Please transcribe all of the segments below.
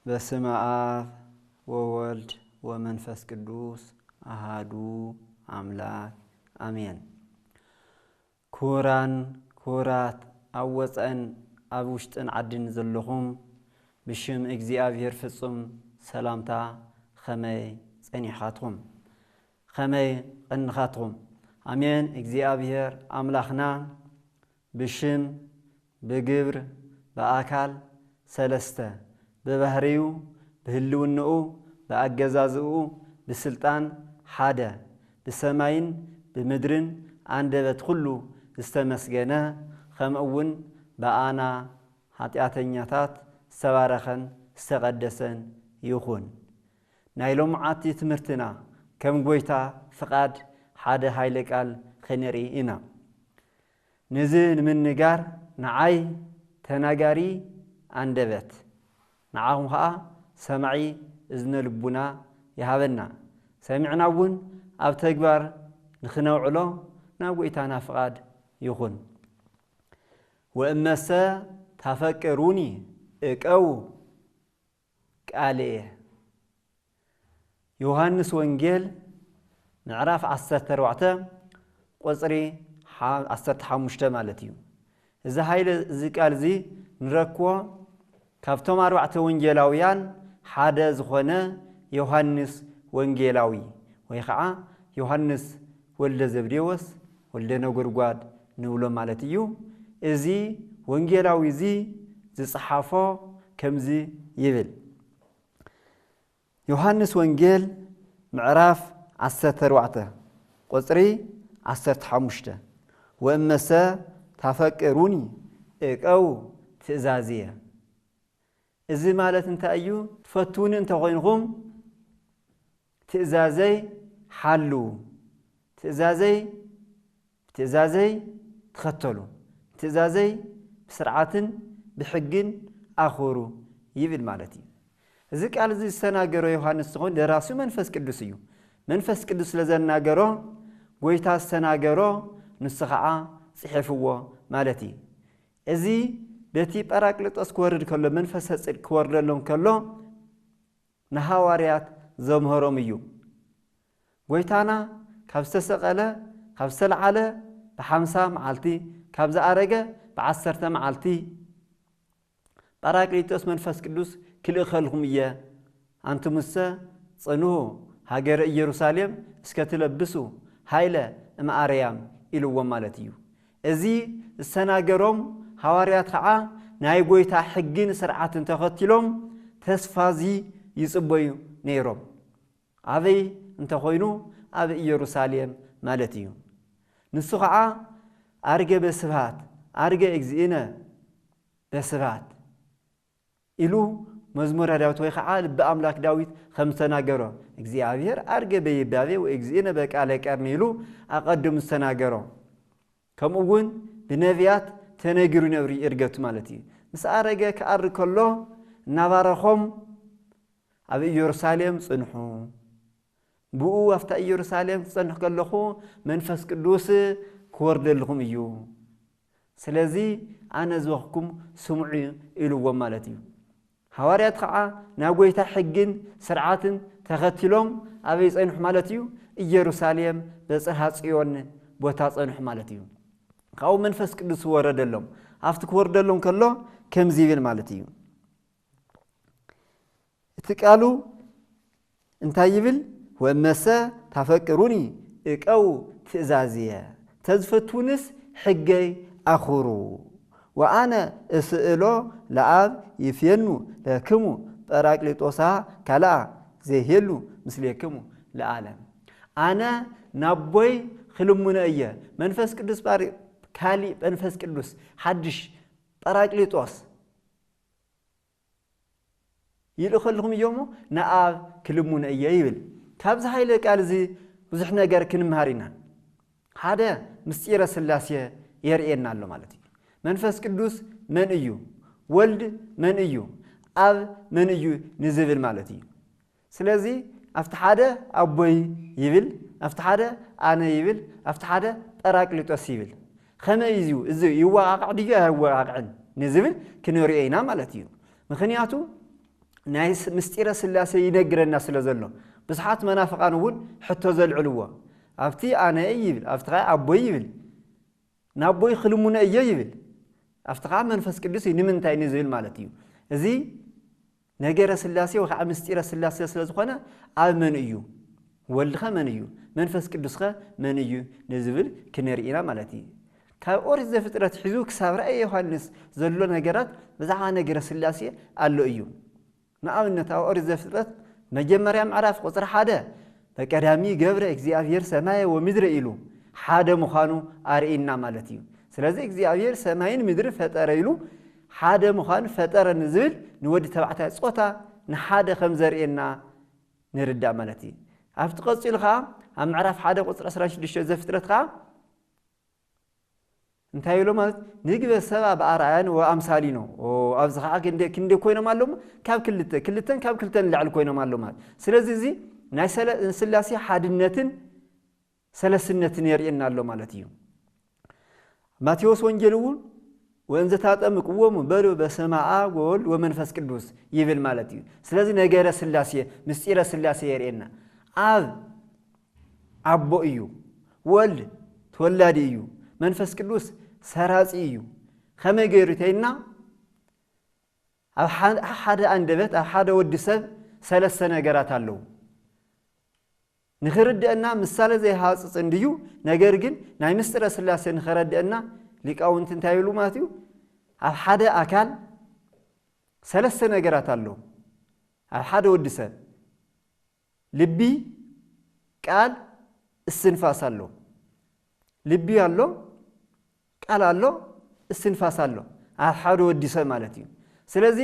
በስመ አብ ወወልድ ወመንፈስ ቅዱስ አሃዱ አምላክ አሜን። ክቡራን ክቡራት፣ ኣብ ወፃእን ኣብ ውሽጥን ዓድን ዘለኹም፣ ብሽም እግዚኣብሔር ፍጹም ሰላምታ ኸመይ ጸኒሕኻትኹም? ኸመይ ቐንኻትኹም? ኣሜን። እግዚኣብሔር ኣምላኽና ብሽም፣ ብግብር፣ ብኣካል ሰለስተ፣ ብባህርዩ፣ ብህልውንኡ፣ ብኣገዛዝኡ፣ ብስልጣን ሓደ፣ ብሰማይን ብምድርን ኣንደበት ኩሉ ዝተመስገነ፣ ከምኡ እውን ብኣና ሓጢኣተኛታት ዝተባረኸን ዝተቐደሰን ይኹን። ናይ ሎምዓቲ ትምህርትና ከም ጎይታ ፍቓድ ሓደ ሃይለ ቃል ኸነርኢ ኢና። ነዚ ንምንጋር ንዓይ ተናጋሪ ኣንደበት፣ ንዓኹም ኸኣ ሰማዒ እዝነ ልቡና ይሃበና። ሰሚዕና እውን ኣብ ተግባር ንኽነውዕሎ ናብ ጎይታና ፍቓድ ይኹን። "ወእመሰ ታፈቅሩኒ እቀው ቃልየ።" ዮሃንስ ወንጌል ምዕራፍ ዓሰርተ ኣርባዕተ ቁጽሪ ሓ-፣ ዓሰርተ ሓሙሽተ ማለት እዩ። እዚ ሃይለ፣ እዚ ቃል እዚ ንረክቦ ካብቶም ኣርባዕተ ወንጌላውያን ሓደ ዝኾነ ዮሃንስ ወንጌላዊ ወይ ኸዓ ዮሃንስ ወልደ ዘብዴዎስ ወልደ ነጎድጓድ ንብሎ ማለት እዩ። እዚ ወንጌላዊ እዚ ዝጸሓፎ ከምዚ ይብል። ዮሃንስ ወንጌል ምዕራፍ ዓሰርተ ኣርባዕተ ቁጽሪ ዓሰርተ ሓሙሽተ፣ "ወእመሰ ታፈቅሩኒ እቀው ትእዛዝየ።" እዚ ማለት እንታይ እዩ? "ትፈትዉኒ እንተኾይንኹም ትእዛዘይ ሓልዉ፣ ትእዛዘይ ብትእዛዘይ ተኸተሉ፣ ትእዛዘይ ብስርዓትን ብሕግን ኣኽብሩ" ይብል ማለት እዩ። እዚ ቃል እዚ ዝተናገሮ ዮሃንስ ዝኾን ደራሲው መንፈስ ቅዱስ እዩ። መንፈስ ቅዱስ ስለ ዘናገሮ፣ ጎይታ ዝተናገሮ ንሱ ኸዓ ጽሒፍዎ ማለት እዩ። እዚ በቲ ጳራቅሊጦስ ክወርድ ከሎ፣ መንፈሰ ጽድቅ ክወርደሎም ከሎ፣ ንሃዋርያት ዘምሀሮም እዩ። ጎይታና ካብ ዝተሰቐለ፣ ካብ ዝተለዓለ ብሓምሳ መዓልቲ፣ ካብ ዝኣረገ ብዓሰርተ መዓልቲ፣ ጳራቅሊጦስ መንፈስ ቅዱስ ክልእኸልኩም እየ፣ ኣንትሙሰ ጽንሁ ሃገረ ኢየሩሳሌም እስከ ትለብሱ ሃይለ እምኣርያም ኢልዎም ማለት እዩ። እዚ ዝተናገሮም ሃዋርያት ኸዓ ናይ ጎይታ ሕግን ስርዓትን ተኸቲሎም ተስፋ እዚ ይጽበዩ ነይሮም። ኣበይ እንተኾይኑ ኣብ ኢየሩሳሌም ማለት እዩ። ንሱ ኸዓ ኣርገ በስብሃት፣ ኣርገ እግዚእነ በስብሃት ኢሉ መዝሙረ ዳዊት ወይ ኸዓ ልበ ኣምላክ ዳዊት ከም ዝተናገሮ፣ እግዚኣብሔር ኣርገ በይባቤ ወእግዚእነ በቃለ ቀርኒ ኢሉ ኣቐድሙ ዝተናገሮ፣ ከምኡ እውን ብነቢያት ተነጊሩ ነብሪ እርገቱ ማለት እዩ። ምስ ኣረገ ክኣሪ ከሎ እናባረኾም፣ "ኣብ ኢየሩሳሌም ጽንሑ፣ ብኡ ኣብታ ኢየሩሳሌም ክጸንሕ ከለኹ መንፈስ ቅዱስ ክወርደልኹም እዩ። ስለዚ ኣነ ዝበኹኩም ስምዑ" ኢልዎም ማለት እዩ። ሃዋርያት ኸዓ ናብ ጎይታ ሕግን ስርዓትን ተኸቲሎም ኣበይ ጸንሑ ማለት እዩ? ኢየሩሳሌም በጽርሃ ጽዮን ቦታ ጸንሑ ማለት እዩ። ካብኡ መንፈስ ቅዱስ ወረደሎም። ኣብቲ ክወርደሎም ከሎ ከምዚ ይብል ማለት እዩ። እቲ ቃሉ እንታይ ይብል? "ወመሰ ታፈቅሩኒ እቀው ትእዛዝየ፣ ተዝፈትውንስ ሕገይ ኣኽብሩ፣ ወኣነ እስእሎ ለኣብ ይፍየኑ ለክሙ ጳራቅሊጦሳ ካልኣ ዘይሄሉ ምስሌክሙ ለዓለም።" ኣነ ናቦይ ክልምኖ እየ፣ መንፈስ ቅዱስ ጳሪ-፣ ካሊእ መንፈስ ቅዱስ ሓድሽ ጳራቅሊጦስ ይልእኸልኹም እዮ እሞ ንኣብ ክልምኖ እየ ይብል። ካብዚ ሓይለ ቃል እዚ ብዙሕ ነገር ክንምሃር ኢና። ሓደ ምስጢረ ስላሴ የርእየና ኣሎ ማለት እዩ። መንፈስ ቅዱስ መን እዩ? ወልድ መን እዩ? ኣብ መን እዩ ንዝብል ማለት እዩ። ስለዚ ኣብቲ ሓደ ኣቦይ ይብል፣ ኣብቲ ሓደ ኣነ ይብል፣ ኣብቲ ሓደ ጳራቅሊጦስ ይብል። ከመይ እዩ እዚ? ይወቃቃዕ ድዩ ኣይወቃቃዕን ንዝብል ክንሪኦ ኢና ማለት እዩ። ምኽንያቱ ናይ ስ-፣ ምስጢረ ስላሴ ይነግረና ስለ ዘሎ፣ ብዙሓት መናፍቃን እውን ሕቶ ዘልዕልዎ፣ ኣብቲ ኣነ ይብል፣ ኣብቲ ኸዓ ኣቦይ ይብል፣ ናቦይ ክልምኖ እየ ይብል፣ ኣብቲ ኸዓ መንፈስ ቅዱስ እዩ። ንምንታይ ንዝብል ማለት እዩ። እዚ ነገረ ስላሴ ወይ ኸዓ ምስጢረ ስላሴ ስለ ዝኾነ፣ ኣብ መን እዩ? ወልድኸ መን እዩ? መንፈስ ቅዱስኸ መን እዩ ንዝብል ክንርኢ ኢና ማለት እዩ። ካብ ኦሪት ዘፍጥረት ሒዙ ክሳብ ራእየ ዮሃንስ ዘሎ ነገራት ብዛዕባ ነገረ ስላሴ ኣሎ እዩ። ንኣብነት ኣብ ኦሪት ዘፍጥረት መጀመርያ ምዕራፍ ቁፅሪ ሓደ፣ "በቀዳሚ ገብረ እግዚኣብሔር ሰማየ ወምድረ" ኢሉ ሓደ ምዃኑ ኣርእይና ማለት እዩ። ስለዚ እግዚኣብሔር ሰማይን ምድርን ፈጠረ ኢሉ ሓደ ምዃኑ ፈጠረ ንዝብል ንወዲ ተባዕታይ ጾታ ንሓደ ከም ዘርእየና ንርዳእ ማለት እዩ። ኣብቲ ቀፂሉ ኸዓ ኣብ ምዕራፍ ሓደ ቁፅሪ ዕስራን ሽዱሽተን ዘፍጥረት ኸዓ እንታይ ኢሉ ማለት፣ "ንግበ ሰብኣ ብኣርኣያነ ወኣምሳሊነ።" ኦ፣ ኣብዚ ኸዓ ክንደ-፣ ክንደይ ኮይኖም ኣለዉ? ካብ ክልተ፣ ክልተን ካብ ክልተን ንላዕሊ ኮይኖም ኣለዉ ማለት። ስለዚ እዚ ናይ ሰለ-፣ ስላሴ ሓድነትን ሰለስነትን የርእየና ኣሎ ማለት እዩ። ማቴዎስ ወንጌል እውን፣ "ወእንዘ ታጠምቅዎሙ በሉ በስመ ኣብ ወወልድ ወመንፈስ ቅዱስ" ይብል ማለት እዩ። ስለዚ ነገረ ስላሴ፣ ምስጢረ ስላሴ የርእየና። ኣብ ኣቦ እዩ፣ ወልድ ተወላዲ እዩ፣ መንፈስ ቅዱስ ሰራጺ እዩ። ከመይ ገይሩ ተይልና፣ ኣብ ሓ-፣ ሓደ ኣንደበት፣ ኣብ ሓደ ወዲ ሰብ ሰለስተ ነገራት ኣለዉ። ንኽርድአና ምሳሌ ዘይሃጽጽ እንድዩ፣ ነገር ግን ናይ ምስጢረ ስላሴ ንኸረድአና ሊቃውንቲ እንታይ ይብሉ ማለት እዩ? ኣብ ሓደ ኣካል ሰለስተ ነገራት ኣለዉ። ኣብ ሓደ ወዲ ሰብ ልቢ፣ ቃል፣ እስትንፋስ ኣሎ። ልቢ ኣሎ፣ ቃል ኣሎ፣ እስትንፋስ ኣሎ። ኣብ ሓደ ወዲ ሰብ ማለት እዩ። ስለዚ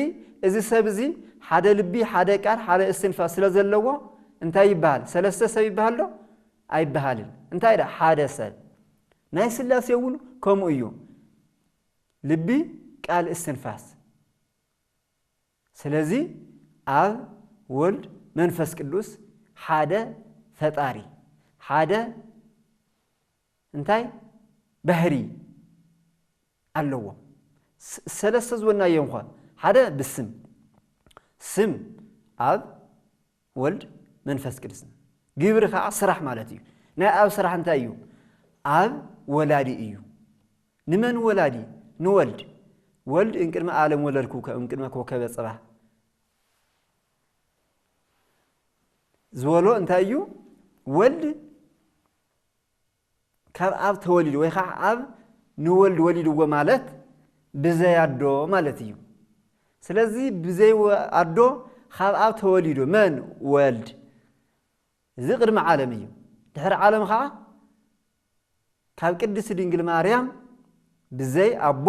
እዚ ሰብ እዚ ሓደ ልቢ፣ ሓደ ቃል፣ ሓደ እስትንፋስ ስለ ዘለዎ እንታይ ይበሃል? ሰለስተ ሰብ ይበሃል ዶ? ኣይበሃልን። እንታይ ደኣ? ሓደ ሰብ። ናይ ስላሴ እውን ከምኡ እዩ። ልቢ፣ ቃል፣ እስትንፋስ። ስለዚ ኣብ ወልድ መንፈስ ቅዱስ ሓደ ፈጣሪ፣ ሓደ እንታይ ባህሪ ኣለዎም። ስ-፣ ሰለስተ ዝበልናዮም ኸ፣ ሓደ ብስም፣ ስም ኣብ ወልድ መንፈስ ቅዱስ፣ ግብሪ ኸዓ ስራሕ ማለት እዩ። ናይ ኣብ ስራሕ እንታይ እዩ? ኣብ ወላዲ እዩ። ንመን ወላዲ? ንወልድ። "ወልድ እምቅድመ ዓለም ወለድኩከ፣ እምቅድመ ኮከበ ጽባሕ" ዝበሎ እንታይ እዩ? ወልድ ካብ ኣብ ተወሊዱ ወይ ኸዓ ኣብ ንወልድ ወሊድዎ ማለት ብዘይ ኣዶ ማለት እዩ። ስለዚ ብዘይ ወ-፣ ኣዶ ካብ ኣብ ተወሊዱ መን? ወልድ። እዚ ቅድሚ ዓለም እዩ። ድሕሪ ዓለም ኸዓ ካብ ቅድስቲ ድንግል ማርያም ብዘይ ኣቦ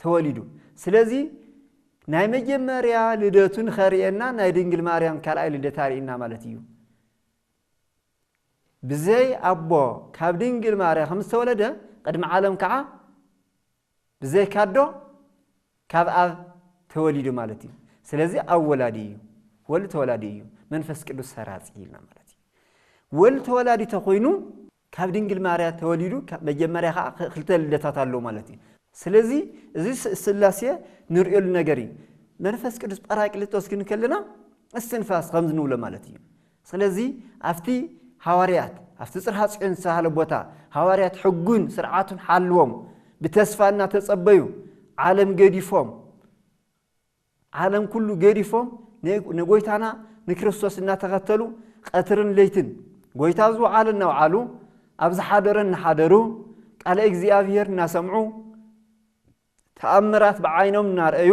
ተወሊዱ። ስለዚ ናይ መጀመርያ ልደቱ ንኸርእየና ናይ ድንግል ማርያም ካልኣይ ልደት ኣርእየና ማለት እዩ። ብዘይ ኣቦ ካብ ድንግል ማርያም ከም ዝተወለደ ቅድሚ ዓለም ከዓ ብዘይ ካዶ ካብ ኣብ ተወሊዱ ማለት እዩ። ስለዚ ኣብ ወላዲ እዩ፣ ወልድ ተወላዲ እዩ፣ መንፈስ ቅዱስ ሰራጺ ኢልና ማለት እዩ። ወልድ ተወላዲ ተኾይኑ ካብ ድንግል ማርያ ተወሊዱ፣ ካብ መጀመርያ ከዓ ክ-፣ ክልተ ልደታት ኣለዉ ማለት እዩ። ስለዚ እዚ ስ-፣ ስላሴ ንርእየሉ ነገር እዩ። መንፈስ ቅዱስ ጳራቅሊጦስ ግን ከለና እስትንፋስ ከም ዝንብሎ ማለት እዩ። ስለዚ ኣብቲ ሃዋርያት፣ ኣብቲ ጽርሃ ጽዮን ዝተባህለ ቦታ ሃዋርያት ሕጉን ስርዓቱን ሓልዎም ብተስፋ እናተጸበዩ ዓለም ገዲፎም፣ ዓለም ኩሉ ገዲፎም ን-፣ ንጎይታና ንክርስቶስ እናተኸተሉ፣ ቀትርን ለይትን ጎይታ ዝወዓለ እናውዓሉ፣ ኣብ ዝሓደረ እናሓደሩ፣ ቃለ እግዚኣብሔር እናሰምዑ፣ ተኣምራት ብዓይኖም እናረኣዩ፣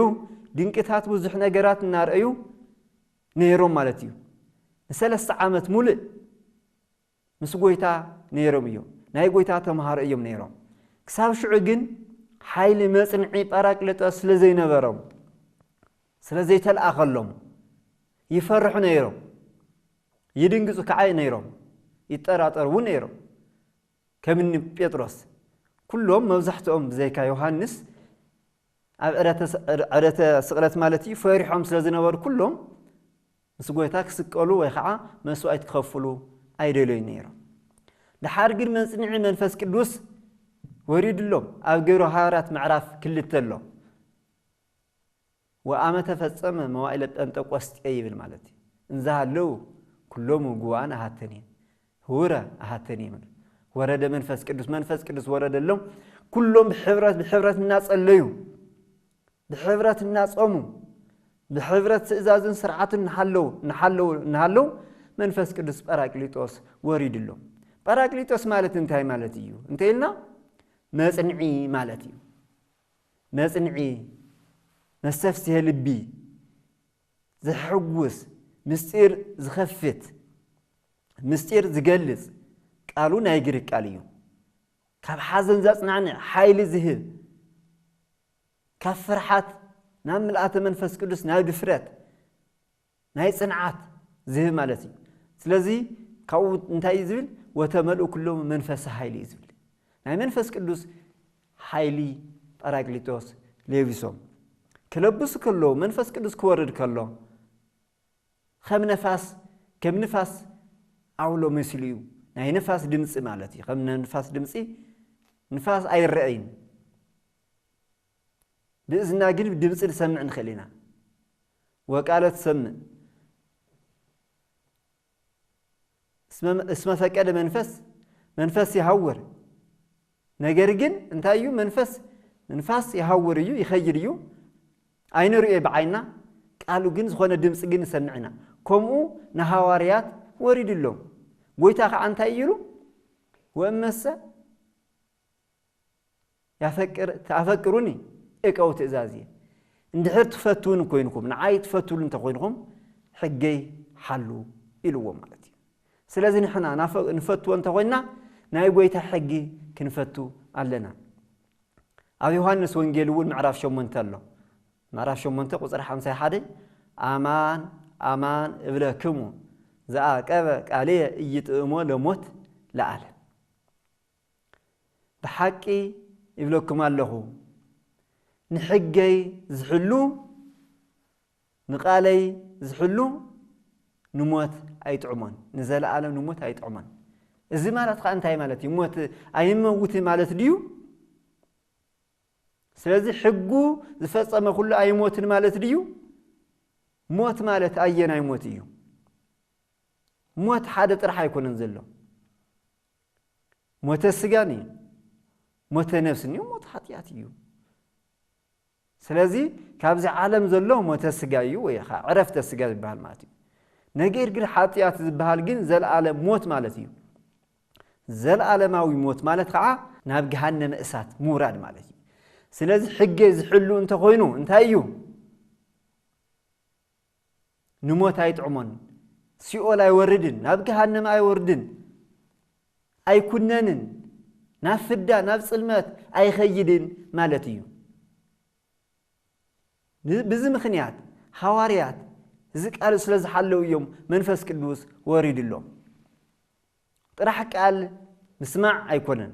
ድንቅታት ብዙሕ ነገራት እናረኣዩ ነይሮም ማለት እዩ። ንሰለስተ ዓመት ሙሉእ ምስ ጎይታ ነይሮም እዮም። ናይ ጎይታ ተምሃሮ እዮም ነይሮም። ክሳብ ሽዑ ግን ሓይሊ መጽንዒ ጳራቅሊጦስ ስለ ዘይነበሮም፣ ስለ ዘይተልኣኸሎም ይፈርሑ ነይሮም። ይድንግጹ ከዓ ነይሮም። ይጠራጠሩ እውን ነይሮም። ከም እኒ ጴጥሮስ፣ ኩሎም መብዛሕትኦም ብዘይካ ዮሃንስ ኣብ ዕለተ ስ-፣ ዕለተ ስቕለት ማለት እዩ፣ ፈሪሖም ስለ ዝነበሩ ኩሎም ምስ ጎይታ ክስቀሉ ወይ ከዓ መስዋእቲ ክኸፍሉ ኣይደለዩ ነይሮም። ደሓር ግን መጽንዒ መንፈስ ቅዱስ ወሪድሎም ኣብ ግብረ ሃዋርያት ምዕራፍ ክልተ ኣሎ። ወአመ ተፈጸመ መዋዕለ ጴንጠቆስጤ ይብል ማለት እዩ። እንዘ ሃለው ኩሎሙ ጉባን ኣሃተኒ፣ ህውረ ኣሃተኒ ይብል። ወረደ መንፈስ ቅዱስ፣ መንፈስ ቅዱስ ወረደሎም። ኩሎም ብሕብረት፣ ብሕብረት እናጸለዩ፣ ብሕብረት እናጾሙ፣ ብሕብረት ትእዛዝን ስርዓትን እናሃለው፣ እናሃለው፣ እናሃለው መንፈስ ቅዱስ ጳራቅሊጦስ ወሪድሎም። ጳራቅሊጦስ ማለት እንታይ ማለት እዩ እንተ ኢልና፣ መጽንዒ ማለት እዩ። መጽንዒ፣ መስተፍስሔ ልቢ፣ ዘሕጉስ፣ ምስጢር ዝኸፍት፣ ምስጢር ዝገልጽ፣ ቃሉ ናይ ግሪክ ቃል እዩ። ካብ ሓዘን ዘጽናንዕ፣ ሓይሊ ዝህብ፣ ካብ ፍርሓት ናብ ምልኣተ መንፈስ ቅዱስ፣ ናብ ድፍረት፣ ናይ ጽንዓት ዝህብ ማለት እዩ። ስለዚ ካብኡ እንታይ እዩ ዝብል? "ወተመልኡ ኩሎም መንፈስ ሓይሊ" እዩ ዝብል። ናይ መንፈስ ቅዱስ ሓይሊ ጳራቅሊጦስ ለቢሶም ክለብሱ ከለዉ፣ መንፈስ ቅዱስ ክወርድ ከሎ፣ ከም ነፋስ፣ ከም ንፋስ ኣውሎ መሲሉ እዩ። ናይ ንፋስ ድምጺ ማለት እዩ። ከም ናይ ንፋስ ድምጺ፣ ንፋስ ኣይረኣይን። ብእዝና ግን ድምጺ ንሰምዕ ንኽእል ኢና። "ወቃለ ትሰምዕ እስመ፣ እስመ ፈቀደ መንፈስ፣ መንፈስ ይሃውር።" ነገር ግን እንታይ እዩ? መንፈስ፣ መንፋስ ይሃውር እዩ፣ ይኸይድ እዩ። ኣይንርእዮ ብዓይና፣ ቃሉ ግን ዝኾነ ድምፂ ግን ንሰምዕ ኢና። ከምኡ ንሃዋርያት ወሪድሎም። ጎይታ ከዓ እንታይ ኢሉ? "ወእመሰ ያፈቅር-፣ ተኣፈቅሩኒ እቀው ትእዛዝየ።" እንድሕር ትፈትውን ኮይንኩም፣ ንዓይ ትፈትውሉ እንተኮይንኩም፣ ሕገይ ሓሉ ኢልዎም ማለት እዩ። ስለዚ ንሕና ናፈ-፣ ንፈትዎ እንተኮይንና፣ ናይ ጎይታ ሕጊ ክንፈቱ ኣለና። ኣብ ዮሃንስ ወንጌል እውን ምዕራፍ ሸሞንተ ኣሎ። ምዕራፍ ሸሞንተ ቁፅሪ ሓምሳይ ሓደ፣ "ኣማን ኣማን እብለክሙ፣ ዘኣቀበ ቃልየ ኢይጥእሞ ለሞት ለዓለም።" ብሓቂ ይብለኩም ኣለኹ፣ ንሕገይ ዝሕሉ፣ ንቃለይ ዝሕሉ ንሞት ኣይጥዕሞን፣ ንዘለኣለም ንሞት ኣይጥዕሞን። እዚ ማለት ከዓ እንታይ ማለት እዩ? ሞት ኣይመውትን ማለት ድዩ? ስለዚ ሕጉ ዝፈጸመ ኩሉ ኣይሞትን ማለት ድዩ? ሞት ማለት ኣየናይ ሞት እዩ? ሞት ሓደ ጥራሕ ኣይኮነን ዘሎ። ሞተ ስጋን እዩ፣ ሞተ ነፍስን እዩ፣ ሞት ሓጢኣት እዩ። ስለዚ ካብዚ ዓለም ዘሎ ሞተ ስጋ እዩ፣ ወይ ከዓ ዕረፍተ ስጋ ዝበሃል ማለት እዩ። ነገር ግን ሓጢኣት ዝበሃል ግን ዘለኣለም ሞት ማለት እዩ። ዘለኣለማዊ ሞት ማለት ከዓ ናብ ገሃነመ እሳት ምውራድ ማለት እዩ። ስለዚ ሕገ ዝሕሉ እንተኾይኑ እንታይ እዩ? ንሞት ኣይጥዕሞን፣ ሲኦል ኣይወርድን፣ ናብ ገሃነም ኣይወርድን፣ ኣይኩነንን፣ ናብ ፍዳ፣ ናብ ጽልመት ኣይኸይድን ማለት እዩ። ብ-፣ ብዚ ምኽንያት ሃዋርያት እዚ ቃል ስለ ዝሓለዉ እዮም መንፈስ ቅዱስ ወሪድሎም። ጥራሕ ቃል ምስማዕ ኣይኮነን።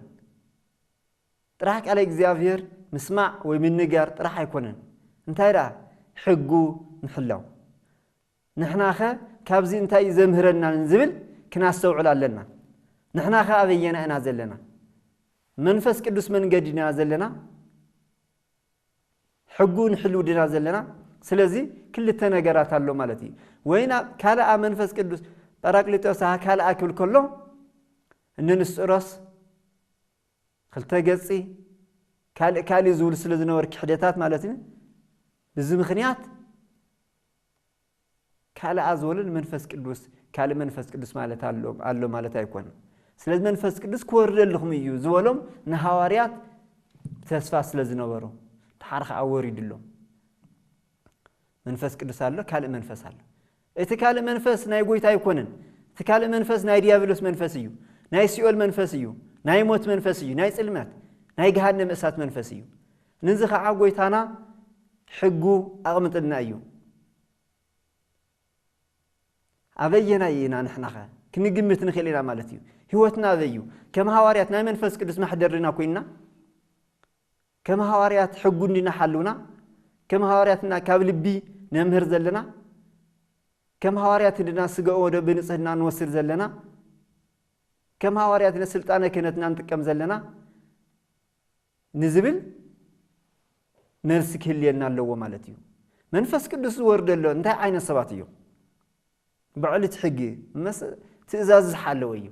ጥራሕ ቃለ እግዚኣብሔር ምስማዕ ወይ ምንጋር ጥራሕ ኣይኮነን። እንታይ ደኣ? ሕጉ ምሕላው። ንሕናኸ ካብዚ እንታይ እዩ ዘምህረና ዝብል ክናስተውዕል ኣለና። ንሕናኸ ኣበየና ኢና ዘለና? መንፈስ ቅዱስ መንገዲ ኢና ዘለና? ሕጉ ንሕልው ድና ዘለና? ስለዚ ክልተ ነገራት ኣሎ ማለት እዩ። ወይ ናብ ካልኣ መንፈስ ቅዱስ ጳራቅሊጦስ ኣሃ ካልኣ ክብል ከሎ እነ ንስጥሮስ ክልተ ገጺ ካልእ ካልእ ዝብሉ ስለ ዝነበሩ ክሕደታት ማለት እዩ። ብዚ ምኽንያት ካልኣ ዝበሎ ንመንፈስ ቅዱስ፣ ካልእ መንፈስ ቅዱስ ማለት ኣሎ ኣሎ ማለት ኣይኮነን። ስለዚ መንፈስ ቅዱስ ክወርደልኹም እዩ ዝበሎም ንሃዋርያት ተስፋ ስለ ዝነበሮ፣ ድሓር ከዓ ወሪድሎም። መንፈስ ቅዱስ ኣሎ፣ ካልእ መንፈስ ኣሎ። እቲ ካልእ መንፈስ ናይ ጎይታ ኣይኮነን። እቲ ካልእ መንፈስ ናይ ዲያብሎስ መንፈስ እዩ። ናይ ሲኦል መንፈስ እዩ። ናይ ሞት መንፈስ እዩ። ናይ ጽልመት፣ ናይ ገሃነም እሳት መንፈስ እዩ። ነዚ ከዓ ጎይታና ሕጉ ኣቕምጥልና እዩ። ኣበየናይ ኢና ንሕናኸ ክንግምት ንኽእል ኢና ማለት እዩ? ህይወትና ኣበይ እዩ? ከም ሃዋርያት ናይ መንፈስ ቅዱስ ማሕደርና ኮይንና፣ ከም ሃዋርያት ሕጉ እንዲና ሓልውና፣ ከም ሃዋርያትና ካብ ልቢ ነምህር ዘለና፣ ከም ሃዋርያት እንዲና ስጋኡ ወደ ብንጽህና ንወስድ ዘለና፣ ከም ሃዋርያት ስልጣነ ክህነትና ንጥቀም ዘለና ንዝብል መልሲ ክህልየና ኣለዎ ማለት እዩ። መንፈስ ቅዱስ ዝወርደሎ እንታይ ዓይነት ሰባት እዮም? ብዕል እቲ ሕጊ መስ-፣ ትእዛዝ ዝሓለወ እዩ።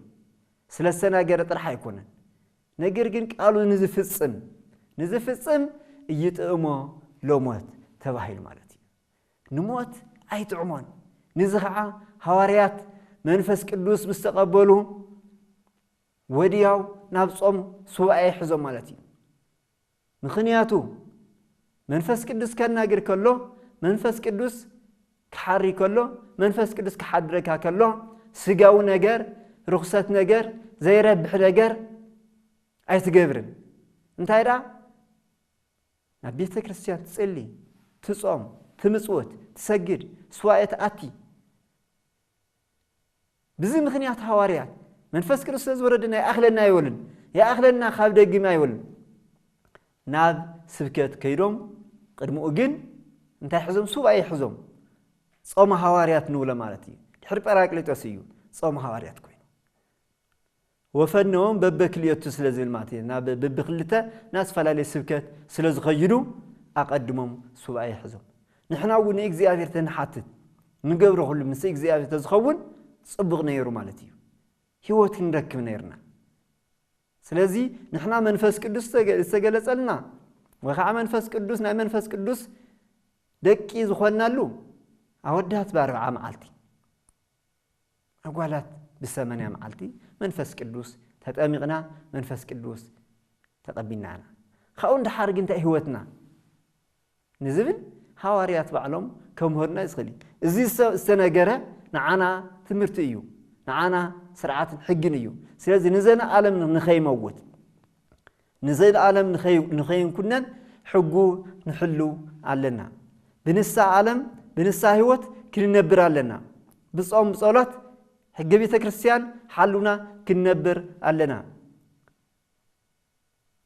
ስለ ዝተናገረ ጥራሕ ኣይኮነን። ነገር ግን ቃሉ ንዝፍጽም፣ ንዝፍጽም እይጥዕሞ ለሞት ተባሂሉ ማለት እዩ። ንሞት ኣይጥዕሞን። ንዚ ኸዓ ሃዋርያት መንፈስ ቅዱስ ምስ ተቐበሉ ወዲያው ናብ ጾም ሱባኤ ይሕዞም ማለት እዩ። ምኽንያቱ መንፈስ ቅዱስ ከናግር ከሎ፣ መንፈስ ቅዱስ ክሓሪ ከሎ፣ መንፈስ ቅዱስ ክሓድረካ ከሎ፣ ስጋዊ ነገር፣ ርኹሰት ነገር፣ ዘይረብሕ ነገር ኣይትገብርን። እንታይ ደኣ? ናብ ቤተ ክርስቲያን ትጽሊ፣ ትጾም፣ ትምጽውት፣ ትሰግድ፣ ሱባኤ ትኣቲ። ብዚ ምኽንያት ሃዋርያት መንፈስ ቅዱስ ስለ ዝወረደና ይኣኽለና ኣይበሉን። ይኣኽለና ካብ ደጊም ኣይበሉን። ናብ ስብከት ከይዶም፣ ቅድሚኡ ግን እንታይ ሒዞም? ሱባኤ ሒዞም። ጾመ ሃዋርያት ንብሎ ማለት እዩ። ድሕሪ ጳራቅሊጦስ እዩ ጾመ ሃዋርያት ኮይኑ። ወፈነዎም በበክልኤቱ ስለ ዝብል ማለት እዩ። ናብ በብክልተ ናብ ዝተፈላለየ ስብከት ስለ ዝኸይዱ ኣቐድሞም ሱባኤ ሒዞም። ንሕና እውን ንእግዚኣብሔር ተንሓትት፣ ንገብሮ ኩሉ ምስ እግዚኣብሔር ተዝኸውን ጽቡቕ ነይሩ ማለት እዩ። ህይወት ክንረክብ ነይርና። ስለዚ ንሕና መንፈስ ቅዱስ ዝተገ-፣ ዝተገለጸልና ወይ ከዓ መንፈስ ቅዱስ፣ ናይ መንፈስ ቅዱስ ደቂ ዝኾንናሉ ኣወዳት ብኣርብዓ መዓልቲ፣ ኣጓላት ብሰማንያ መዓልቲ መንፈስ ቅዱስ ተጠሚቕና፣ መንፈስ ቅዱስ ተቐቢልና ኢና። ካብኡ ንደሓር ግን እንታይ ህይወትና ንዝብል ሃዋርያት ባዕሎም ከምህሩና ዝኽእል እዩ። እዚ ዝተ-፣ ዝተነገረ ንዓና ትምህርቲ እዩ፣ ንዓና ስርዓትን ሕግን እዩ። ስለዚ ንዘለኣለም ንኸይመውት፣ ንዘለኣለም ንኸይ-፣ ንኸይንኩነን ሕጉ ንሕሉ ኣለና። ብንሳ ዓለም፣ ብንሳ ህይወት ክንነብር ኣለና። ብጾም፣ ብጸሎት፣ ሕገ ቤተ ክርስቲያን ሓሉና ክንነብር ኣለና።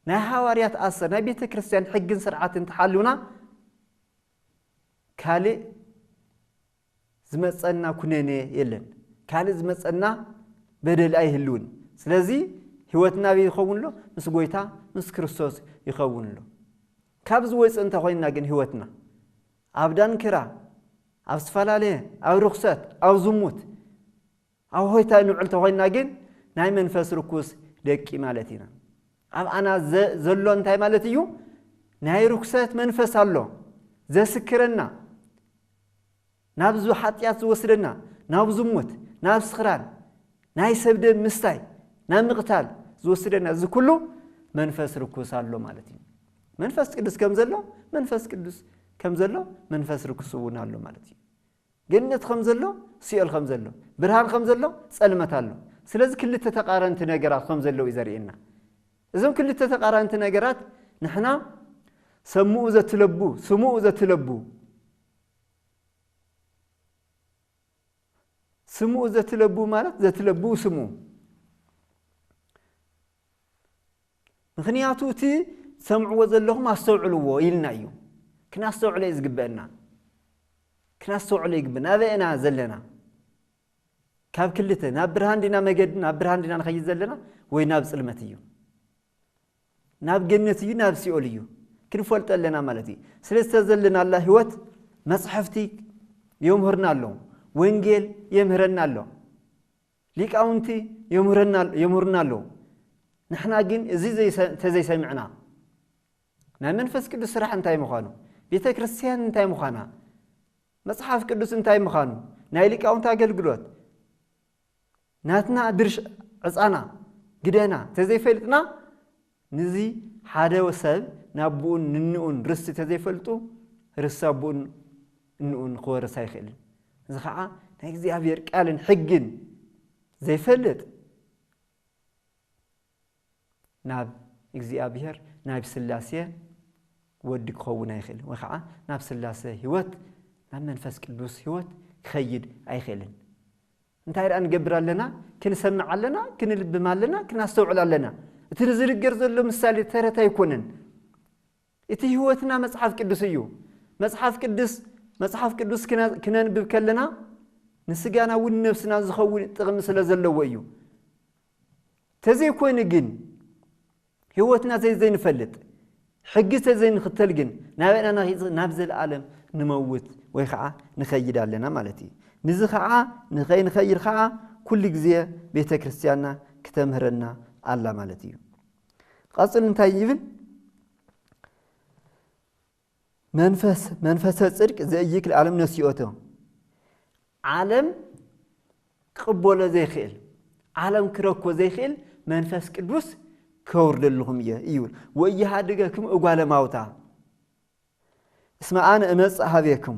ናይ ሃዋርያት ኣሰር፣ ናይ ቤተ ክርስቲያን ሕግን ስርዓትን ተሓሉና ካልእ ዝመጸና ኩነኔ የለን። ካልእ ዝመጸና በደል ኣይህልውን። ስለዚ ህይወትና ኣበይ ይኸውን ኣሎ? ምስ ጎይታ፣ ምስ ክርስቶስ ይኸውን ኣሎ። ካብዚ ወፂእ እንተኾይንና ግን ህይወትና ኣብ ዳንክራ፣ ኣብ ዝተፈላለየ፣ ኣብ ርኽሰት፣ ኣብ ዝሙት፣ ኣብ ሆይታ ንውዕል ተኾይንና ግን ናይ መንፈስ ርኩስ ደቂ ማለት ኢና። ኣብ ኣና ዘ-፣ ዘሎ እንታይ ማለት እዩ? ናይ ርኩሰት መንፈስ ኣሎ፣ ዘስክረና፣ ናብ ዝ-፣ ሓጢኣት ዝወስደና፣ ናብ ዝሙት፣ ናብ ስኽራን፣ ናይ ሰብ ደም ምስታይ፣ ናብ ምቕታል ዝወስደና፣ እዚ ኩሉ መንፈስ ርኩስ ኣሎ ማለት እዩ። መንፈስ ቅዱስ ከም ዘሎ፣ መንፈስ ቅዱስ ከም ዘሎ፣ መንፈስ ርኩስ እውን ኣሎ ማለት እዩ። ገነት ከም ዘሎ፣ ሲኦል ከም ዘሎ፣ ብርሃን ከም ዘሎ፣ ጸልመት ኣሎ። ስለዚ ክልተ ተቃረንቲ ነገራት ከም ዘለዉ እዩ ዘርእየና። እዞም ክልተ ተቃረንቲ ነገራት ንሕና ሰምኡ ዘትለቡ፣ ስምኡ ዘትለቡ፣ ስምኡ ዘትለቡ ማለት ዘትለቡ ስምኡ። ምኽንያቱ እቲ ትሰምዕዎ ዘለኹም ኣስተውዕልዎ ኢልና እዩ። ክናስተውዕሎ እዩ ዝግበአና። ክናስተውዕሎ ይግበአና። ኣበይ ኢና ዘለና? ካብ ክልተ፣ ናብ ብርሃን ዲና መገዲ፣ ናብ ብርሃን ዲና ንኸይድ ዘለና ወይ ናብ ጽልመት እዩ? ናብ ገነት እዩ፣ ናብ ሲኦል እዩ? ክንፈልጦ ኣለና ማለት እዩ። ስለዚ እታ ዘለናላ ህይወት መጽሕፍቲ የምህርና ኣሎ። ወንጌል የምህረና ኣሎ። ሊቃውንቲ የምህረና-፣ የምህሩና ኣለዉ። ንሕና ግን እዚ ዘይሰ-፣ እንተዘይሰሚዕና፣ ናይ መንፈስ ቅዱስ ስራሕ እንታይ ምዃኑ፣ ቤተ ክርስቲያን እንታይ ምዃና፣ መጽሓፍ ቅዱስ እንታይ ምዃኑ፣ ናይ ሊቃውንቲ ኣገልግሎት ናትና ድርሽ ዕፃና ግደና ተዘይፈልጥና፣ ንዚ ሓደ ሰብ ናብኡን ንንኡን ርስቲ ተዘይፈልጡ፣ ርስቲ ኣቦኡን እንኡን ክወርስ ኣይኽእልን። እዚ ኸዓ ናይ እግዚኣብሔር ቃልን ሕግን ዘይፈልጥ፣ ናብ እግዚኣብሔር፣ ናብ ስላሴ ወዲ ክኸውን ኣይኽእልን፣ ወይ ኸዓ ናብ ስላሴ ህይወት፣ ናብ መንፈስ ቅዱስ ህይወት ክኸይድ ኣይኽእልን። እንታይ ደኣ ንገብር ኣለና? ክንሰምዕ ኣለና፣ ክንልብም ኣለና፣ ክናስተውዕል ኣለና። እቲ ንዝንገር ዘሎ ምሳሌ ተረት ኣይኮነን። እቲ ህይወትና መጽሓፍ ቅዱስ እዩ። መጽሓፍ ቅዱስ፣ መጽሓፍ ቅዱስ ክነ-፣ ክነንብብ ከለና ንስጋና እውን ነብስና ዝኸውን ጥቕሚ ስለ ዘለዎ እዩ። ተዘይኮይኑ ግን ህይወትና ዘይ-፣ ዘይንፈልጥ፣ ሕጊ ተዘይንኽተል ግን ናበይና ነኺ-፣ ናብ ዘለኣለም ንመውት ወይ ኸዓ ንኸይድ ኣለና ማለት እዩ። ንዚ ኸዓ ንኸይንኸይድ ኸዓ ኩሉ ግዜ ቤተ ክርስቲያንና ክተምህረና ኣላ ማለት እዩ። ቀጽሉ እንታይ ይብል? መንፈስ፣ መንፈሰ ጽድቅ ዘእይክ ለዓለም ነሲኦቶ። ዓለም ክቕበሎ ዘይክእል፣ ዓለም ክረክቦ ዘይክእል መንፈስ ቅዱስ ከውርደልኹም እየ ይብል። "ወኢይሃድገክሙ እጓለ ማውታ እስመ ኣነ እመጽእ ሀቤክሙ"፣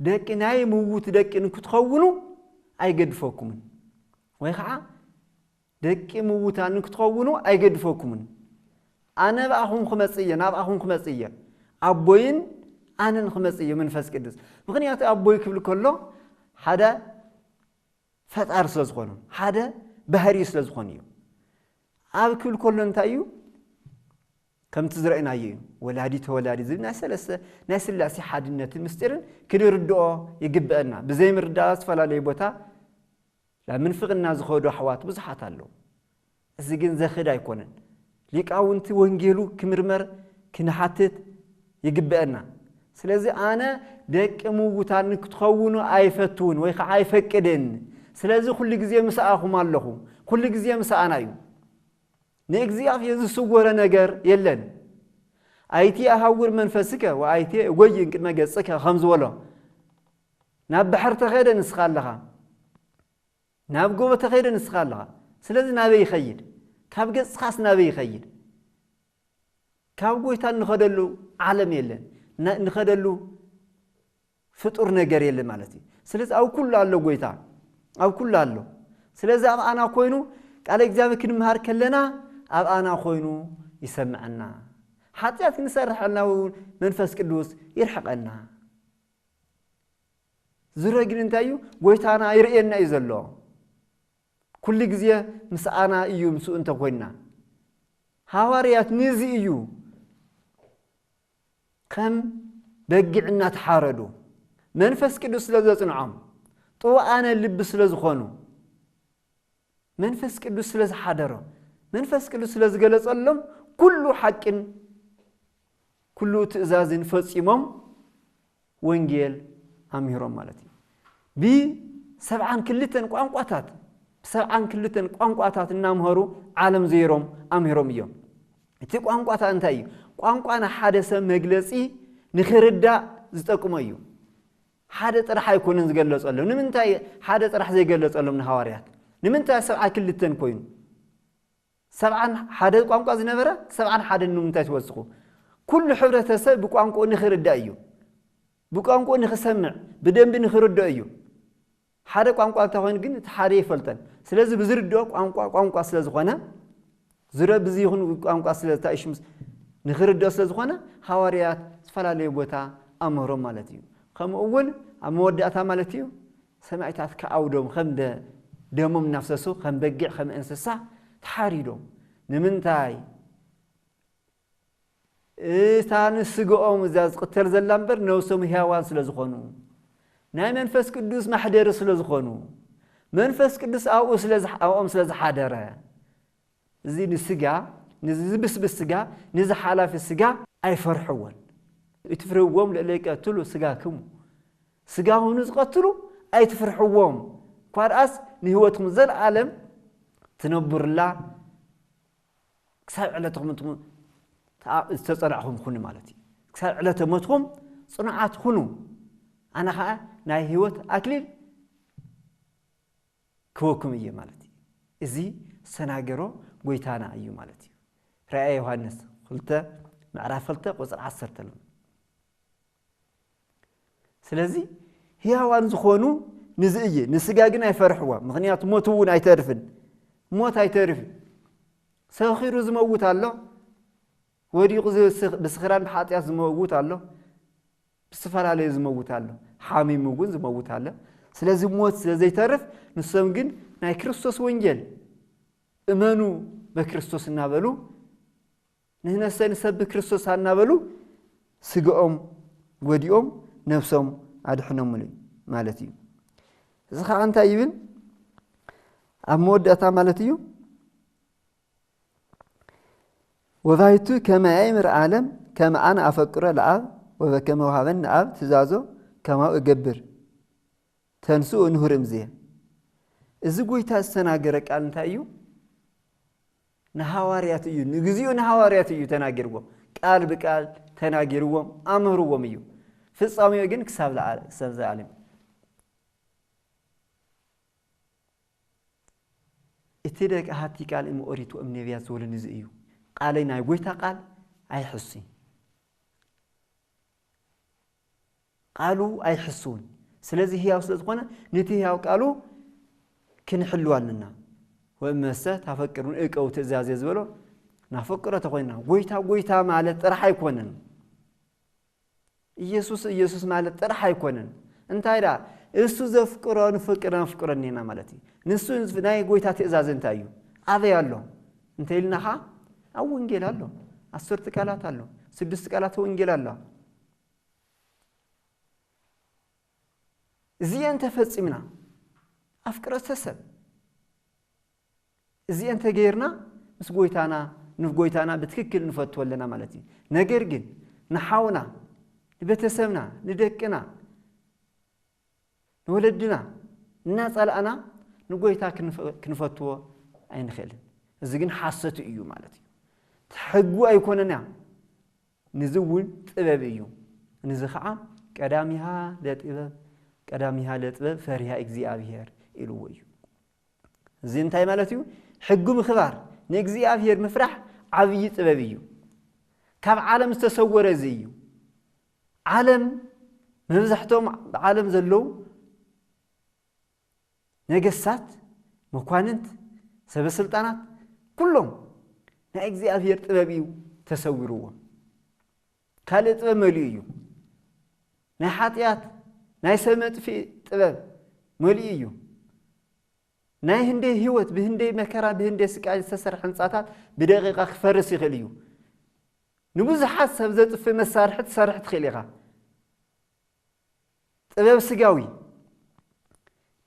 ደቂ ናይ ምዉት ደቂ ንክትኸውኑ ኣይገድፈኩምን፣ ወይ ኸዓ ደቂ ምዉታን ንክትኸውኑ ኣይገድፈኩምን። ኣነ ብኣኹም ክመጽእ እየ፣ ናብኣኹም ክመጽእ እየ። ኣቦይን ኣነን ክመጽእ እየ መንፈስ ቅዱስ። ምኽንያቱ ኣቦይ ክብል ከሎ ሓደ ፈጣሪ ስለ ዝኾኑ፣ ሓደ ባህሪ ስለ ዝኾኑ እዩ። ኣብ ክብል ከሎ እንታይ እዩ? ከምቲ ዝረእናዮ እዩ። ወላዲ ተወላዲ ዝብል ናይ ሰለስተ፣ ናይ ስላሴ ሓድነትን ምስጢርን ክንርድኦ ይግበአና። ብዘይምርዳእ ዝተፈላለዩ ቦታ ናብ ምንፍቕና ዝኸዱ ኣሕዋት ብዙሓት ኣለዉ። እዚ ግን ዘኽድ ኣይኮነን። ሊቃውንቲ ወንጌሉ ክምርመር፣ ክንሓትት ይግበአና። ስለዚ ኣነ ደቂ ምውታን ክትኸውኑ ኣይፈትውን ወይ ከዓ ኣይፈቅድን። ስለዚ ኩሉ ግዜ ምስኣኹም ኣለኹ። ኩሉ ግዜ ምስኣና እዩ። ንእግዚኣብሔር ዝስወረ ነገር የለን። "ኣይቴ ኣሃውር መንፈስከ ወኣይቴ እጎይን ቅድመ ገጽከ" ከም ዝበሎ፣ ናብ ባሕሪ ተኸደ ንስኻ ኣለኻ፣ ናብ ጎቦ ተኸደ ንስኻ ኣለኻ። ስለዚ ናበይ ይኸይድ? ካብ ገጽኻስ ናበይ ይኸይድ? ካብ ጎይታ እንኸደሉ ዓለም የለን፣ ና-፣ እንኸደሉ ፍጡር ነገር የለን ማለት እዩ። ስለዚ ኣብ ኩሉ ኣሎ ጎይታ፣ ኣብ ኩሉ ኣሎ። ስለዚ ኣብ ኣና ኮይኑ ቃለ እግዚኣብሔር ክንምሃር ከለና ኣብ ኣና ኮይኑ ይሰምዐና። ሓጢኣት ክንሰርሕ ከለና እውን መንፈስ ቅዱስ ይርሕቐና። ዝረ ግን እንታይ እዩ? ጎይታና ይርእየና እዩ ዘሎ። ኩሉ ግዜ ምስኣና እዩ፣ ምስኡ እንተኮይንና። ሃዋርያት ነዚ እዩ ከም በጊዕ እናተሓረዱ፣ መንፈስ ቅዱስ ስለ ዘጽንዖም፣ ጥውኣነ ልቢ ስለ ዝኾኑ፣ መንፈስ ቅዱስ ስለ ዝሓደሮ፣ መንፈስ ቅዱስ ስለ ዝገለጸሎም፣ ኩሉ ሓቅን ኩሉ ትእዛዝን ፈጺሞም ወንጌል ኣምሂሮም ማለት እዩ። ብሰብዓን ክልተን ቋንቋታት፣ ብሰብዓን ክልተን ቋንቋታት እናምሃሩ ዓለም ዘይሮም ኣምሂሮም እዮም። እቲ ቋንቋታት እንታይ እዩ? ቋንቋ ንሓደ ሰብ መግለጺ ንኽርዳእ ዝጠቅሞ እዩ። ሓደ ጥራሕ ኣይኮነን ዝገለጸሎም። ንምንታይ ሓደ ጥራሕ ዘይገለጸሎም ንሃዋርያት? ንምንታይ ሰብዓ ክልተን ኮይኑ? ሰብዓን ሓደ ቋንቋ ዝነበረ ሰብዓን ሓደን ንምንታይ ትወስኹ? ኩሉ ሕብረተሰብ ብቋንቋኡ ንኽርዳእ እዩ። ብቋንቋኡ ንኽሰምዕ፣ ብደንቢ ንኽርዳእ እዩ። ሓደ ቋንቋ እንተኾይኑ ግን እቲ ሓደ ይፈልጠን። ስለዚ ብዝርድኦ ቋንቋ፣ ቋንቋ ስለ ዝኾነ፣ ዝረ-፣ ብዚ ይኹን ቋንቋ ስለ፣ እንታይ ሽምስ ንኽርድኦ ስለ ዝኾነ፣ ሃዋርያት ዝተፈላለዩ ቦታ ኣምህሮም ማለት እዩ። ከምኡ እውን ኣብ መወዳእታ ማለት እዩ፣ ሰማዕታት ከኣውዶም ከም ደ-፣ ደሞም እናፍሰሱ፣ ከም በጊዕ፣ ከም እንስሳ ተሓሪዶም። ንምንታይ? እታ ንስግኦም እዛ ዝቕተል ዘላ እምበር ነብሶም ህያዋን ስለ ዝኾኑ፣ ናይ መንፈስ ቅዱስ ማሕደሪ ስለ ዝኾኑ፣ መንፈስ ቅዱስ ኣብኡ ስለ ዝሓ-፣ ኣብኦም ስለ ዝሓደረ፣ እዚ ንስጋ፣ ንዚ ዝብስብስ ስጋ፣ ንዚ ሓላፊ ስጋ ኣይፈርሕዎን። "ኢትፍርህዎም ለእለ ይቀትሉ ስጋክሙ"፣ ስጋኹም ንዝቐትሉ ኣይትፍርሕዎም፣ እኳ ደኣስ ንህይወትኩም ዘለዓለም ትነብሩላ ክሳብ ዕለትኹም እንትኹም ተኣ-፣ ዝተጸናዕኹም ኩኑ ማለት እዩ። ክሳብ ዕለተ ሞትኩም ጽኑዓት ኩኑ። ኣነ ኸዓ ናይ ህይወት ኣክሊል ክወኩም እየ ማለት እዩ። እዚ ዝተናገሮ ጎይታና እዩ ማለት እዩ። ራእየ ዮሃንስ ክልተ ምዕራፍ ክልተ ቁፅሪ ዓሰርተ ኣሎ። ስለዚ ህያዋን ዝኾኑ ንዚ እየ፣ ንስጋ ግን ኣይፈርሕዎ፣ ምኽንያቱ ሞት እውን ኣይተርፍን። ሞት ኣይተርፍን። ሰኺሩ ዝመውት ኣሎ፣ ወዲቑ ዝ-፣ ብስኽራን ብሓጢኣት ዝመውት ኣሎ፣ ብዝተፈላለዩ ዝመውት ኣሎ፣ ሓሚሙ እውን ዝመውት ኣሎ። ስለዚ ሞት ስለ ዘይተርፍ ንሶም ግን ናይ ክርስቶስ ወንጌል እመኑ በክርስቶስ እናበሉ ንሕነሰ ንሰብክ ክርስቶስ እናበሉ ስግኦም ወዲኦም ነብሶም ኣድሕኖምሉ ማለት እዩ። እዚ ከዓ እንታይ ይብል? ኣብ መወዳእታ ማለት እዩ። ወባይቱ ከመ የእምር ዓለም ከመ ኣነ ኣፈቅሮ ለኣብ ወበከመ ወሃበኒ ኣብ ትእዛዞ ከማው እገብር። ተንስኡ ንሁርም ዝየ። እዚ ጎይታ ዝተናገረ ቃል እንታይ እዩ? ንሃዋርያት እዩ፣ ንግዚኡ ንሃዋርያት እዩ ተናጊርዎም። ቃል ብቃል ተናጊርዎም ኣምህርዎም እዩ። ፍጻሜኡ ግን ክሳብ ለዓለ-፣ ክሳብ ዘዓለም። እቲ ደቂ ሃቲ ቃል እም ኦሪት ወእም ነቢያት ዝበሉ ንዚ እዩ። ቃለይ ናይ ጎይታ ቃል ኣይሕሱይ። ቃሉ ኣይሕሱን። ስለዚ ህያው ስለ ዝኾነ ነቲ ህያው ቃሉ ክንሕልው ኣለና። ወእመሰ ታፈቅሩን እቀው ትእዛዜ ዝበሎ ናፈቅሮ ተኾይና ጎይታ ጎይታ ማለት ጥራሕ ኣይኮነን። ኢየሱስ ኢየሱስ ማለት ጥራሕ ኣይኮነን። እንታይ ደኣ እሱ ዘፍቅሮ ንፍቅር ነፍቅረኒ ኢና ማለት እዩ። ንሱ ናይ ጎይታ ትእዛዝ እንታይ እዩ? ኣበይ ኣሎ? እንተ ኢልና ኸዓ ኣብ ወንጌል ኣሎ። ዓሰርተ ቃላት ኣሎ። ስድስቲ ቃላት ወንጌል ኣሎ። እዚኤን ተፈጺምና ኣፍቅረተ ሰብ እዚኤን ተገይርና ምስ ጎይታና ንጎይታና ብትክክል ንፈትዎ ኣለና ማለት እዩ። ነገር ግን ንሓውና፣ ንቤተሰብና፣ ንደቅና፣ ንወለድና እናጸላእና ንጎይታ ክንፈ-፣ ክንፈትዎ ኣይንኽእልን። እዚ ግን ሓሰት እዩ ማለት እዩ። ሕጉ ኣይኮነና። ንዚ እውን ጥበብ እዩ። ንዚ ኸዓ ቀዳሚሃ ለጥበብ፣ ቀዳሚሃ ለጥበብ ፈሪሃ እግዚኣብሔር ኢልዎ እዩ። እዚ እንታይ ማለት እዩ? ሕጉ ምኽባር፣ ንእግዚኣብሔር ምፍራሕ ዓብዪ ጥበብ እዩ። ካብ ዓለም ዝተሰወረ እዚ እዩ። ዓለም፣ መብዛሕትኦም ዓለም ዘለዉ ነገስታት፣ መኳንንት፣ ሰበስልጣናት፣ ኩሎም ናይ እግዚኣብሔር ጥበብ እዩ ተሰዊርዎም። ካልእ ጥበብ መሊኡ እዩ። ናይ ሓጢኣት፣ ናይ ሰብ መጥፍኢ ጥበብ መሊኡ እዩ። ናይ ህንደይ ህይወት፣ ብህንደይ መከራ፣ ብህንደይ ስቃይ ዝተሰርሐ ህንጻታት ብደቂቃ ክፈርስ ይኽእል እዩ። ንብዙሓት ሰብ ዘጥፍእ መሳርሒ ትሰርሕ ትኽእል ኢኻ። ጥበብ ስጋዊ፣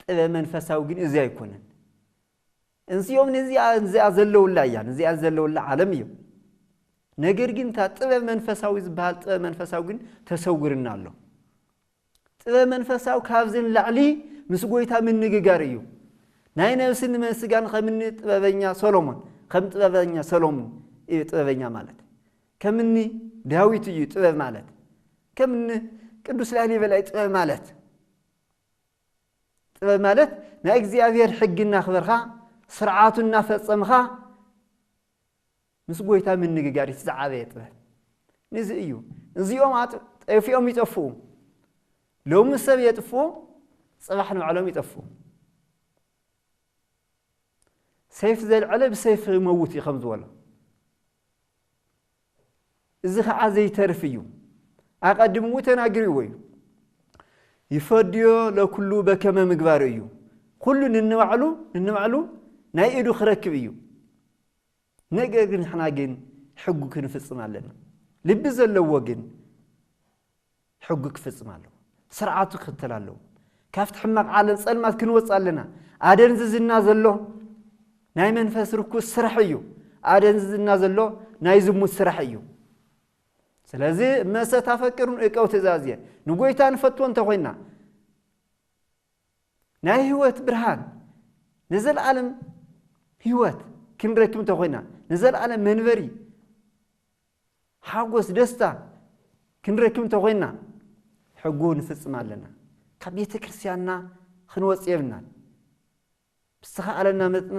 ጥበብ መንፈሳዊ ግን እዚ ኣይኮነን። እንዚኦም ነዚኣ፣ እዚኣ ዘለውላ እያ፣ ነዚኣ ዘለውላ ዓለም እዮም። ነገር ግን እታ ጥበብ መንፈሳዊ ዝበሃል ጥበብ መንፈሳዊ ግን ተሰውርና ኣሎ። ጥበብ መንፈሳዊ ካብዚ ንላዕሊ ምስ ጎይታ ምንግጋር እዩ። ናይ ነብስን ንመን ስጋን ከምኒ ጥበበኛ ሰሎሞን፣ ከም ጥበበኛ ሰሎሞን እዩ ጥበበኛ ማለት። ከምኒ ዳዊት እዩ ጥበብ ማለት። ከምኒ ቅዱስ ላሊበላ እዩ ጥበብ ማለት። ጥበብ ማለት ናይ እግዚኣብሔር ሕጊ እናኽበርኻ፣ ስርዓቱ እናፈጸምኻ፣ ምስ ጎይታ ምንግጋር እቲ ዝዓበየ ጥበብ። ንዚ እዩ። እዚኦም ኣጥ-፣ ጠፊኦም ይጠፍኡ። ሎሚ ሰብ የጥፍኡ፣ ጽባሕ ንባዕሎም ይጠፍኡ። ሰይፍ ዘልዐለ ብሰይፍ ይመውት እዩ ከም ዝበሎ። እዚ ኸዓ ዘይተርፍ እዩ። ኣቐድምኡ ተናግሪዎ እዩ። ይፈድዮ ለኩሉ በከመ ምግባሩ እዩ። ኩሉ ንንባዕሉ፣ ንንባዕሉ ናይ ኢዱ ክረክብ እዩ። ነገር ግን ንሕና ግን ሕጉ ክንፍጽም ኣለና። ልቢ ዘለዎ ግን ሕጉ ክፍጽም ኣለዎ። ስርዓቱ ክኽተል ኣለዎ። ካብቲ ሕማቕ ዓለም ጸልማት ክንወጽእ ኣለና። ኣደንዝዝና ዘሎ ናይ መንፈስ ርኩስ ስራሕ እዩ። ኣደንዝዝና ዘሎ ናይ ዝሙት ስራሕ እዩ። ስለዚ እመሰ ታፈቅሩን እቀው ትእዛዝየ፣ ንጎይታ ንፈትዎ እንተኾይና፣ ናይ ህይወት ብርሃን፣ ንዘለዓለም ህይወት ክንረክብ እንተኾይና፣ ንዘለዓለም መንበሪ፣ ሓጎስ፣ ደስታ ክንረክብ እንተኾይና፣ ሕጉ ንፍጽም ኣለና። ካብ ቤተ ክርስቲያንና ክንወጽእ የብልናን። ብዝተኻእለና መጠን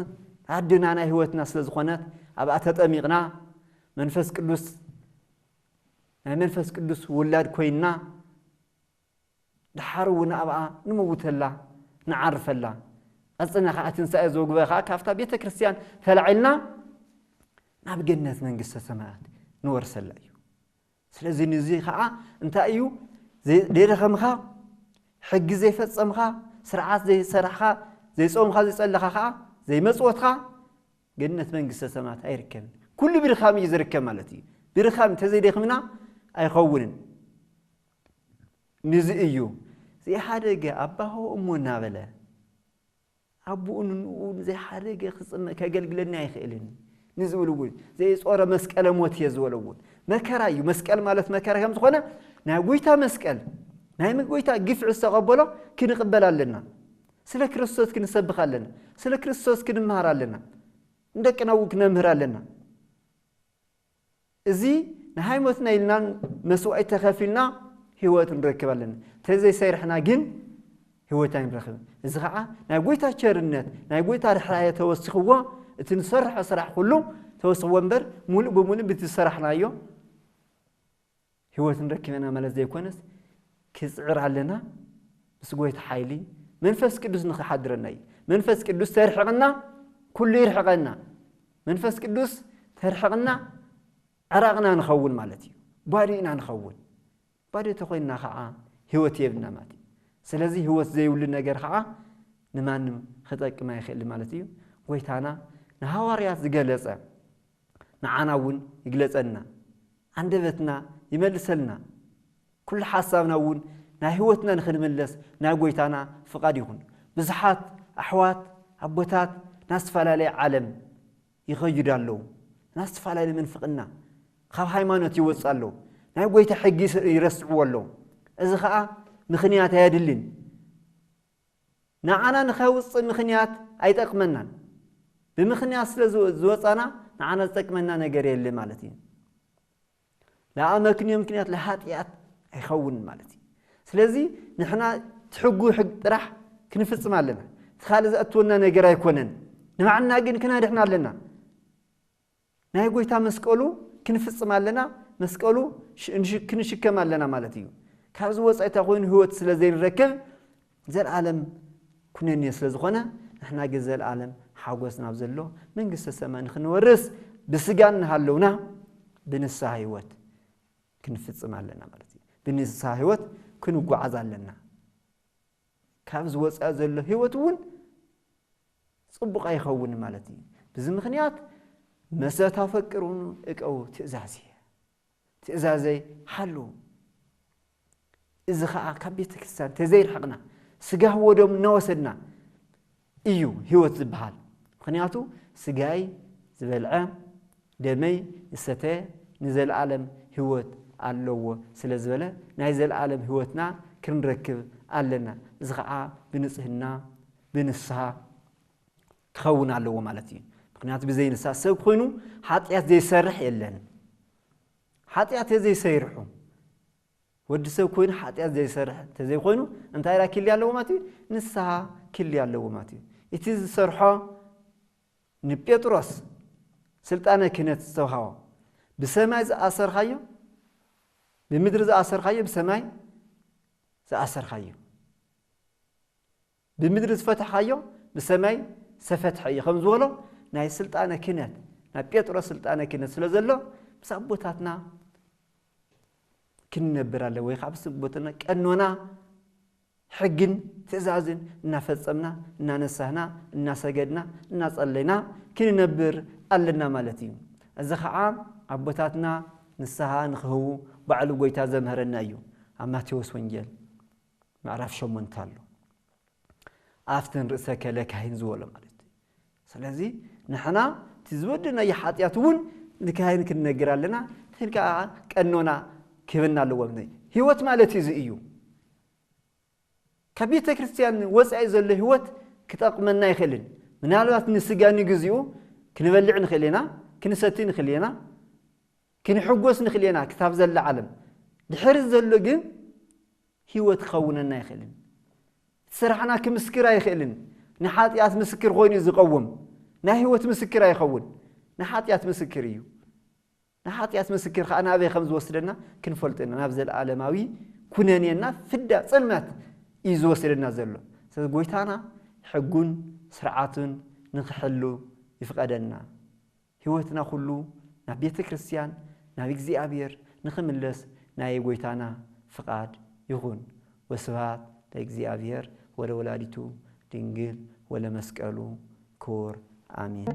ኣድና ናይ ህይወትና ስለ ዝኾነት ኣብኣ ተጠሚቕና መንፈስ ቅዱስ ናይ መንፈስ ቅዱስ ውላድ ኮይንና ድሓር እውን ኣብኣ ንመውተላ ንዓርፈላ። ቀጽና ከዓ ትንሳኤ ዘውግበ ከዓ ካብታ ቤተ ክርስቲያን ተላዒልና ናብ ገነት መንግስተ ሰማያት ንወርሰላ እዩ። ስለዚ ንዚ ከዓ እንታይ እዩ? ዘይ- ዘይደኸምኻ፣ ሕጊ ዘይፈጸምኻ፣ ስርዓት ዘይሰራሕኻ፣ ዘይጾምኻ፣ ዘይጸለኻ ከዓ ዘይመጽወትካ ገነት መንግስተ ሰማያት ኣይርከብን። ኩሉ ብድኻም እዩ ዝርከብ ማለት እዩ። ብድኻም እንተዘይደኽምና ኣይኸውንን። ንዚ እዩ ዘይሓደገ ኣባሆ እሞ እናበለ ኣቦኡ ንንኡ ዘይሓደገ ክጽመ ከገልግለኒ ኣይኽእልን ንዝብል እውን ዘይጾረ መስቀለ ሞት እየ ዝበለ እውን መከራ እዩ። መስቀል ማለት መከራ ከም ዝኾነ ናይ ጎይታ መስቀል ናይ ጎይታ ግፍዒ ዝተቐበሎ ክንቕበል ኣለና። ስለ ክርስቶስ ክንሰብኽ ኣለና። ስለ ክርስቶስ ክንምሃር ኣለና። ንደቅና እውን ክነምህር ኣለና። እዚ ንሃይሞትና ኢልና መስዋእቲ ተኸፊልና ህይወት ንረክብ ኣለና። ተዘይሰሪሕና ግን ህይወት ኣይንረክብን። እዚ ከዓ ናይ ጎይታ ቸርነት ናይ ጎይታ ርሕራየ ተወሲኽዎ እቲ ንሰርሖ ስራሕ ኩሉ ተወሲኽዎ እምበር ሙሉእ ብሙሉእ ብቲ ዝሰራሕናዮ ህይወት ንረክብ ኢና ማለት ዘይኮነስ ክፅዕር ኣለና። ምስ ጎይታ ሓይሊ መንፈስ ቅዱስ ንክሓድረና እዩ። መንፈስ ቅዱስ ተርሕቕና ኩሉ ይርሕቐና። መንፈስ ቅዱስ ተርሕቕና ዕራቕና ንኸውን ማለት እዩ። ባዶ ኢና ንኸውን። ባዶ ተኮይንና ከዓ ህይወት የብልና ማለት እዩ። ስለዚ ህይወት ዘይብሉ ነገር ከዓ ንማንም ክጠቅም ኣይኽእል ማለት እዩ። ጎይታና ንሃዋርያት ዝገለጸ ንዓና እውን ይግለጸልና። ኣንደበትና ይመልሰልና። ኩሉ ሓሳብና እውን ናይ ህይወትና ንክንምለስ ናይ ጎይታና ፍቓድ ይኹን። ብዙሓት ኣሕዋት ኣቦታት ናብ ዝተፈላለየ ዓለም ይኸይዱ ኣለዉ። ናብ ዝተፈላለየ ምንፍቕና ካብ ሃይማኖት ይወፅእ ኣለዉ። ናይ ጎይታ ሕጊ ይስ- ይረስዕዎ ኣለዉ። እዚ ከዓ ምኽንያት ኣየድልን። ንዓና ንኸውፅእ ምኽንያት ኣይጠቅመናን። ብምኽንያት ስለ ዝወ- ዝወፃና ንዓና ዝጠቅመና ነገር የለ ማለት እዩ። ለኣመክንዮ ምክንያት ለሃጥያት ኣይኸውን ማለት እዩ። ስለዚ ንሕና ትሕጉ ሕግ ጥራሕ ክንፍጽም ኣለና። እቲ ካልእ ዘእትወና ነገር ኣይኮነን። ንባዕልና ግን ክነድሕን ኣለና። ናይ ጎይታ መስቀሉ ክንፍጽም ኣለና። መስቀሉ ሽ- እንሽ- ክንሽከም ኣለና ማለት እዩ። ካብዚ ወጻኢ እንታይ ኮይኑ ህይወት ስለ ዘይንረክብ ዘለዓለም ኩነኔ ስለ ዝኾነ ንሕና ግን ዘለዓለም ሓጎስ ናብ ዘሎ መንግስተ ሰማይ ንክንወርስ ብስጋ እናሃለውና ብንስሓ ህይወት ክንፍጽም ኣለና ማለት እዩ። ብንስሓ ህይወት ክንጓዓዝ ኣለና። ካብ ዝወፅኣ ዘሎ ህይወት እውን ፅቡቕ ኣይኸውን ማለት እዩ። ብዚ ምክንያት መሰ ታፈቅሩን እቀው ትእዛዝ እየ ትእዛዘይ ሓሉ። እዚ ከዓ ካብ ቤተ ክርስቲያን ተዘይርሕቕና ስጋ ወደም እናወሰድና እዩ ህይወት ዝበሃል። ምክንያቱ ስጋይ ዝበልዐ ደመይ ዝሰተ ንዘለኣለም ህይወት ኣለዎ ስለ ዝበለ ናይ ዘለኣለም ህይወትና ክንረክብ ኣለና። እዚ ከዓ ብንፅህና ብንስሃ ክኸውን ኣለዎ ማለት እዩ። ምክንያቱ ብዘይ ንስሃ ሰብ ኮይኑ ሓጢኣት ዘይሰርሕ የለን። ሓጢኣት ዘይሰርሑ ወዲ ሰብ ኮይኑ ሓጢኣት ዘይሰርሕ እንተዘይኮይኑ እንታይ ዳ ክልያ ኣለዎ ማለት እዩ? ንስሃ ክልያ ኣለዎ ማለት እዩ። እቲ ዝሰርሖ ንጴጥሮስ ስልጣነ ክህነት ዝተውሃቦ ብሰማይ ዝኣሰርካዮ ብምድሪ ዝኣሰርካዮ ብሰማይ ዝኣሰርካዮ ብምድሪ ዝፈትሕካዮ ብሰማይ ዝተፈትሐ እዩ ከም ዝበሎ ናይ ስልጣነ ክህነት ናይ ጴጥሮስ ስልጣነ ክህነት ስለ ዘሎ ምስ ኣቦታትና ክንነብር ኣለዎ ወይ ከዓ ምስ ኣቦታትና ቀኖና ሕግን ትእዛዝን እናፈጸምና እናነሳህና እናሰገድና እናጸለይና ክንነብር ኣለና ማለት እዩ። እዚ ከዓ ኣቦታትና ንስሃ ንክህቡ ባዕሉ ጎይታ ዘምህረና እዩ። ኣብ ማቴዎስ ወንጌል ምዕራፍ ሸሞንተ ኣሎ። ኣፍትን ርእሰከ ለካህን ዝበሎ ማለት እዩ። ስለዚ ንሕና እቲ ዝበደልናዮ ሓጢኣት እውን ንካህን ክንነግር ኣለና። ካህን ከዓ ቀኖና ክህበና ኣለዎ። ህይወት ማለት እዚ እዩ። ካብ ቤተ ክርስቲያን ወፃኢ ዘሎ ህይወት ክጠቕመና ኣይኽእልን። ምናልባት ንስጋ ንግዚኡ ክንበልዕ ንኽእል ኢና፣ ክንሰቲ ንኽእል ኢና፣ ክንሕጎስ ንኽእል ኢና ክታብ ዘላ ዓለም። ድሕሪ ዘሎ ግን ህይወት ክኸውነና ኣይኽእልን። እቲ ስራሕና ክምስክር ኣይኽእልን። ንሓጢኣት ምስክር ኮይኑ እዩ ዝቐውም። ናይ ህይወት ምስክር ኣይኸውን። ንሓጢኣት ምስክር እዩ። ንሓጢኣት ምስክር ከዓ ናበይ ከም ዝወስደና ክንፈልጥ ኢና። ናብ ዘለኣለማዊ ኩነኔና ፍዳ ጽልመት እዩ ዝወስደና ዘሎ። ስለዚ ጎይታና ሕጉን ስርዓቱን ንኽሕሉ ይፍቐደልና። ህይወትና ኩሉ ናብ ቤተ ክርስቲያን፣ ናብ እግዚኣብሔር ንኽምለስ ናይ ጎይታና ፍቓድ ይኹን። ወስብሐት ለእግዚኣብሔር ወለወላዲቱ ድንግል ወለመስቀሉ ክቡር። ኣሜን።